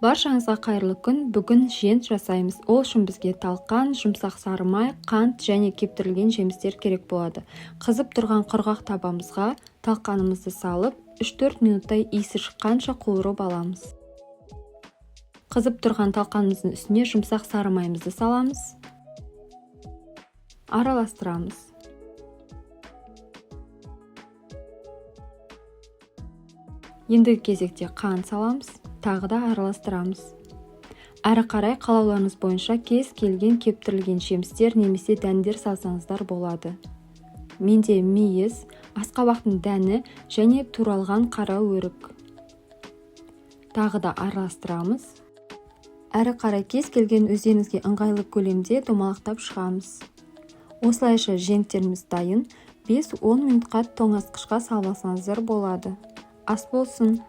Баршаңызға қайырлы күн! Бүгін жент жасаймыз. Ол үшін бізге талқан, жұмсақ сары май, қант және кептірілген жемістер керек болады. Қызып тұрған құрғақ табамызға талқанымызды салып, 3-4 минуттай иісі шыққанша қуырып аламыз. Қызып тұрған талқанымыздың үстіне жұмсақ сары майымызды саламыз. Араластырамыз. Ендігі кезекте қант саламыз, тағы да араластырамыз. Әрі қарай қалауларыңыз бойынша кез келген кептірілген жемістер немесе дәндер салсаңыздар болады. Менде мейіз, асқабақтың дәні және туралған қара өрік. Тағы да араластырамыз. Әрі қарай кез келген өздеріңізге ыңғайлы көлемде домалақтап шығамыз. Осылайша женттеріміз дайын. 5-10 минутқа тоңазытқышқа салып алсаңыздар болады. Ас болсын!